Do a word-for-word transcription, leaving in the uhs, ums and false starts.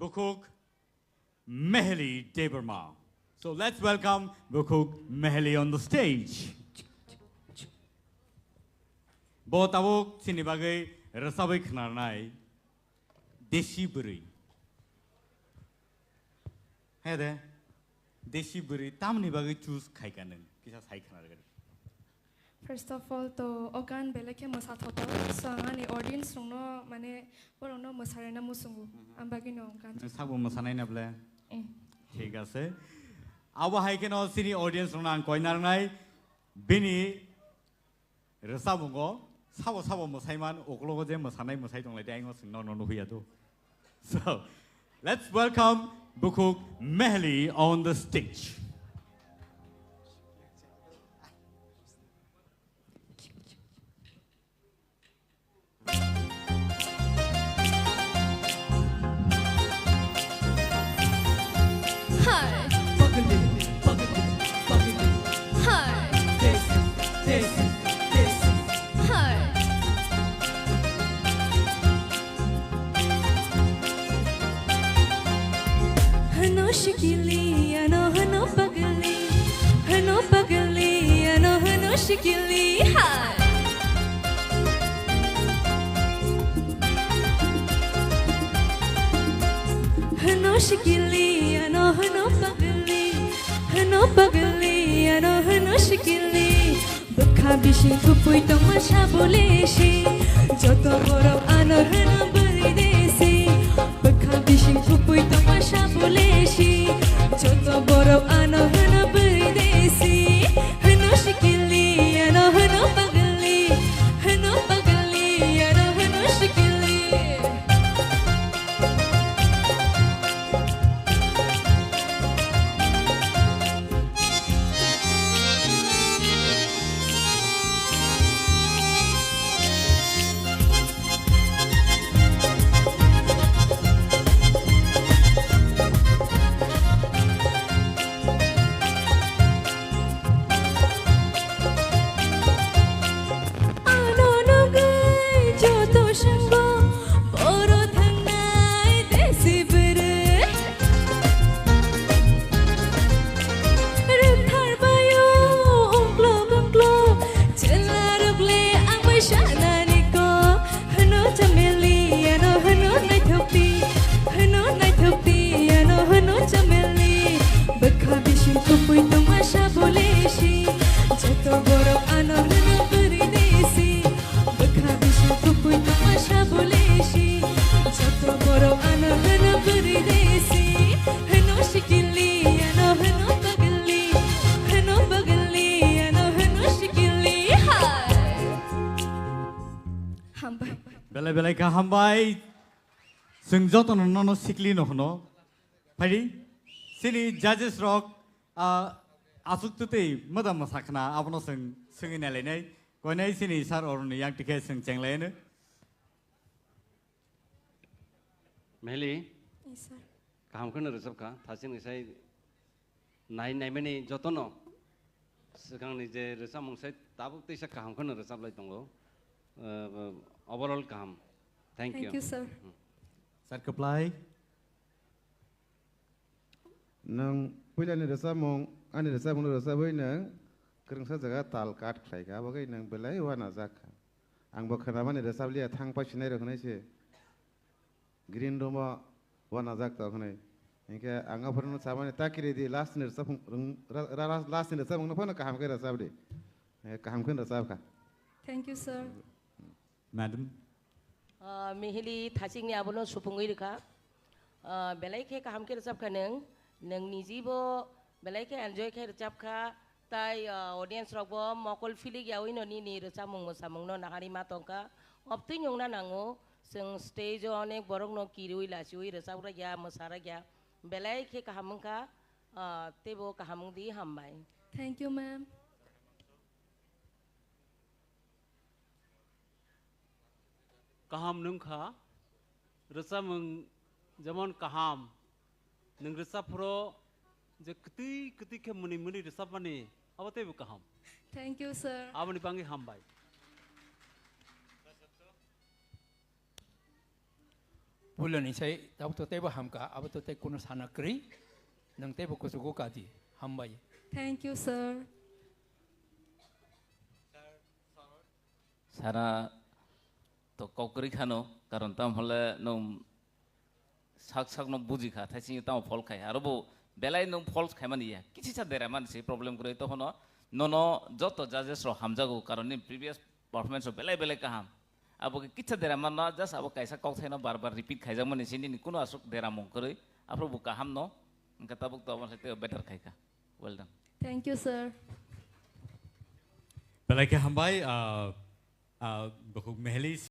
Bukhuk Meheli Debbarma. So let's welcome Bukhuk Meheli on the stage. Bo tabuk chini bagwi rwchabwi khnarnai Desi Bwrwi. He de, Desi Bwrwi tamni bagwi choose khaika nwng? Kisa sai khna rwgadi. First of all, to o gan belai khe mwsathothok. So, ang ani audience rokno, mane, borokno mwsarina muchungo. Mhm. Ang bagwino ang gan. Nwng sabo mwsanai na ble? Eh. Thik ase. Abo hai kheno chini audience rokno ang koi narwnai. Bini rwchamungo sabo sabo mwsaiman, uklogo je mwsanai mwsai tonglai de, ayung chwng nono nuhya do. So, let's welcome Bukhuk Meheli on the stage. Hi. Hi. Hi. Hano shikili, ano hano pagli, hano pagli, ano hano shikili, ha. Hano shikili, ano hano pagli, hano pagli, ano hano shikili. Bwkha bising kupui tongma sabole si, joto borok ano hwno bwrwi desi. Bwkha bising kupui tongma sabole si, joto borok ano hwno bwrwi desi. Hwno sikili, ano hwno pagli, hwno pagli, ano hwno sikili. Ano nugwi joto swngo, boro thangnai desi bwrwi. Rwktharbaio ungklok ungklok, chwlarokle ang bai sanani kok. Hwno chameli, ano hwno naithokdi, hwno naithokdi, ano hwno chameli. Bwkha bising kupui tongma sabole si, joto borok ano hwno bwrwi desi. Bwkha bising kupui tongma sabole si, joto borok ano hwno bwrwi desi. Hwno sikili, ano hwno pagli, hwno pagli, ano hwno sikili, hai. Hambai. Belai belai kha hambai. Chwng jotono nono sikli no hwno. Phaidi, chini judges rok, ah, aswk twtwi moda mwsa khna, abono chwng swngwi nailainai. Koinai chini sir oroni yang tikhe chwng chenglaino. Meheli. Yes, sir. Kaham kheno rwchapkha, thachini sai nai naimani jotono swkangni je rwchapmung sai tabuk teisa kaham kheno rwchaplai tongo. Uh, overall kaham. Thank you. Thank you, sir. Hmm. Sir, kwplai. Nwng puilani rwchapmung, ani rwchapmungno rwchapwi nwng kwrwngsa jaga tal cut khlaikha, abo khe nwng belai uanajak kha. Angbo khwnamani rwchapliya, thang pasinai rok hwnwi se green room-o uanajak tok hwnwi. Hinkhe ang aphuru samani ta kiri di, last ni rwchapmung, ra-, ra-, ra-, last ni rwchapmungno phano kaham khe rwchap di. Eh, kaham khe rwchap kha. Thank you, sir. Madam. Ah, Mihili thachikni abono supungwi rwkha. Ah, belai khe kaham khe rwchapkha nwng. Nwng nijibo belai khe enjoy khe rwchapkha. Tai, ah, audience rokbo mokol philik yaui no nini rwchapmung mwsamungno naharwi ma tongkha. Obtwi nungna nango, chwng stage o onek borokno kiriui lachiui rwchaprakya, mwsarakya. Belai khe kaham wngkha, ah, teibo kaham wngdi, hambai. Thank you, ma'am. Kaham nwng kha, rwchapmung jemon kaham, nwng rwchap phuru je kwtwi kwtwi khe mwnwi mwnwi rwchapmani, abo teibo kaham. Thank you, sir. Aboni bangwi hambai. Puilani sai tabuk to teibo hamka, abo to tei kuno sana kwrwi. Nang teibo kuchugo kadi. Hambai. Thank you, sir. Sana to kok kwrwi khano, karon tam hole nung sak sak no buji kha, thaising tamo phol khai. Aro bo belai nung phol khai mani ya. Kichisa dera man si problem kwrwi to hono. Nono joto judges ro hamjago, karon ni previous performance ro belai belai kaham. Abo ke kichisa dera man no, just abo kaisa kok thaino bar bar repeat khaijak mani si nini kuno asuk dera mung kwrwi. Afro bo kaham no, engka tabuk to abo sai better khai kha. Well done. Thank you, sir. Belai khe hambai, ah, ah, bukhuk Meheli.